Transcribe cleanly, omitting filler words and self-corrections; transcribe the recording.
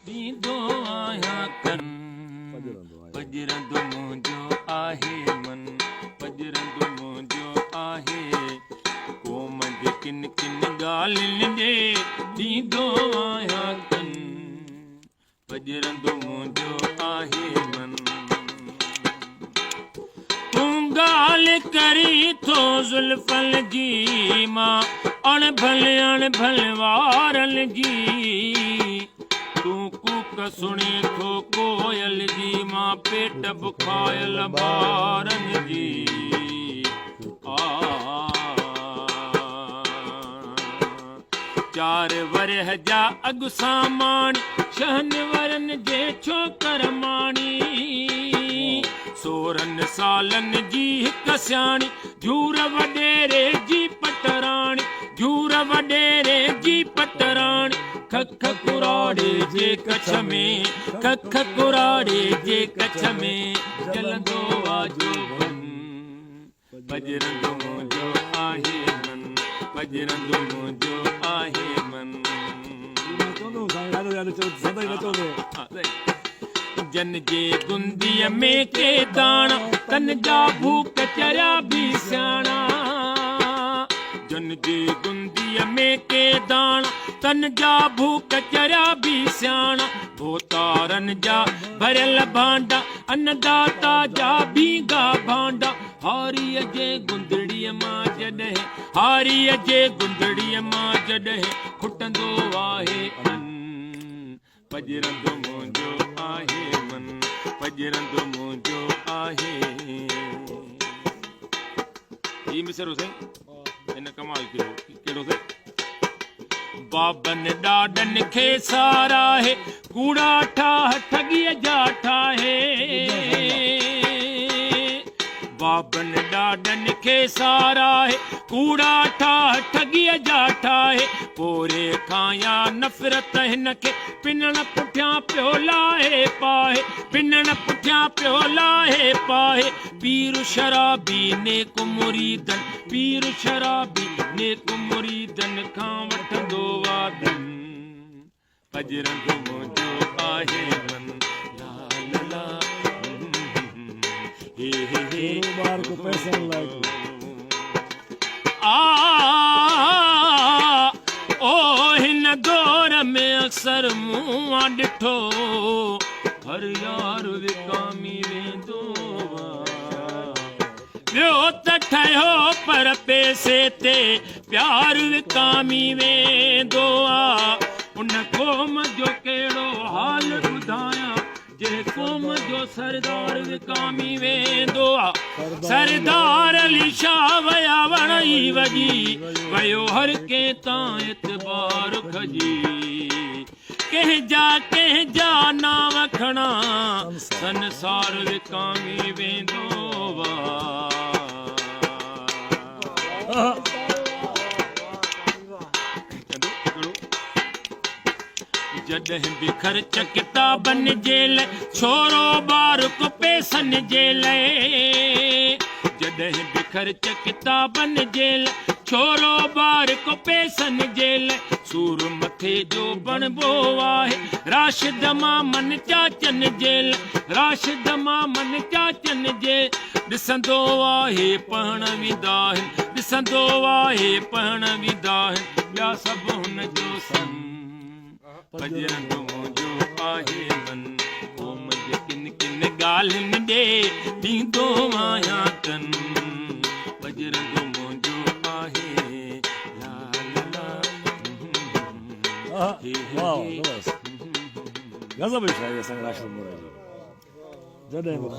ڏيندو آهيان ڪن. پڄرندو منهنجو آهي من، پڄرندو منهنجو آهي. قوم جي ڪن ڪن ڳالهين ڏي ڏيندو آهيان ڪن. پڄرندو منهنجو آهي من. تون ڳالهه ڪرين ٿو زلفن جي مان اڻ ڀل اڻ ڀل وارن جي. تون ڪوڪ سڻين ٿو ڪوئل جي مان پيٽ بکايل ٻارن جي. آ. چار ورهه جا اڳ ساماڻي، ڇهن ورهن جي ڇوڪر ماڻي. سورهن سالن جي هڪ سياڻي، جھور وڏيري جي پٽراڻي، جھور وڏيري جي پٽراڻي. کک ڪراڙي جي ڪڇ ۾، کک ڪراڙي جي ڪڇ ۾، جلندو آ جوڀن. پڄرندو منهنجو آهي من، پڄرندو منهنجو آهي من. جن جي گنديء ۾ ڪي داڻا، تن جا ڀوڪ چريا به سياڻا. جن جي گنديء ۾ ڪي داڻا، تن جا ڀوڪ چريا به سياڻا. ڀوتارن جا ڀريل ڀانڊا، انّداتا جا ڀينگا ڀانڊا. هاريء جي گندڙيء مان جڏهن، هاريء جي گندڙيء مان جڏهن کٽندو آهي ان، پڄرندو منهنجو آهي من، پڄرندو منهنجو آهي. هي مصرعو سائين هن ڪمال ڪيو ڪهڙو سائين؟ بابن ڏاڏن کي ساراهي، ڪوڙا ٺاهه ٺڳيء جا ٺاهي. بابن ڏاڏن کي ساراهي، ڪوڙا ٺاهه ٺڳيء جا ٺاهي. پورهيي کان يا نفرت هن کي، پنڻ پٺيان پيو لاهي پاهي. پنڻ پٺيان پيو لاهي پاهي. پير شرابي نيڪ مريدن، پير شرابي نيڪ مريدن کان وٺندو وعدن. پڄرندو منهنجو آهي من، لا لا لا هي هي هي. ٻار ڪو پئسن لاء ڪو. آ او هن دور ۾ اڪثر مون آ ڏٺو، هر يار وڪامي ويندو آ. ٻيو ته ٺهيو پر پئسي تي پيار وڪامي ويندو آ. ان قوم جو ڪهڙو حال ٻڌايان، جنهن قوم جو سردار وڪامي ويندو آ. سردار علي شاهه ويا وڻ ئي وڄي ويو، هر ڪنهن تان اعتبار کڄي. ڪنهن جا ڪنهن جا نانء کڻان، سنسار وڪامي ويندو آ. جڏهن به خرچ ڪتابن جي لئه، ڇورو ٻار ڪو پئسن جي لئه. جڏهن به خرچ ڪتابن جي لئه، ڇورو ٻار ڪو پئسن جي لئه. سور مٿي جو بڻبو آهي، راشد مامن چاچن جي لئه. راشد مامن چاچن جي ڏسندو آهي پهڻ ويندا آهن، ڏسندو آهي پهڻ ويندا آهن، ٻيا سڀ هن جو سن. پڄرندو منهنجو آهي من، قوم جي ڪن ڪن ڳالهين ڏي ڏيندو آهيان ڪن. پڄرندو منهنجو آهي لا لا لا هي هي هي. غضب شاعري اسان راشد مورائي جي جڏهن به.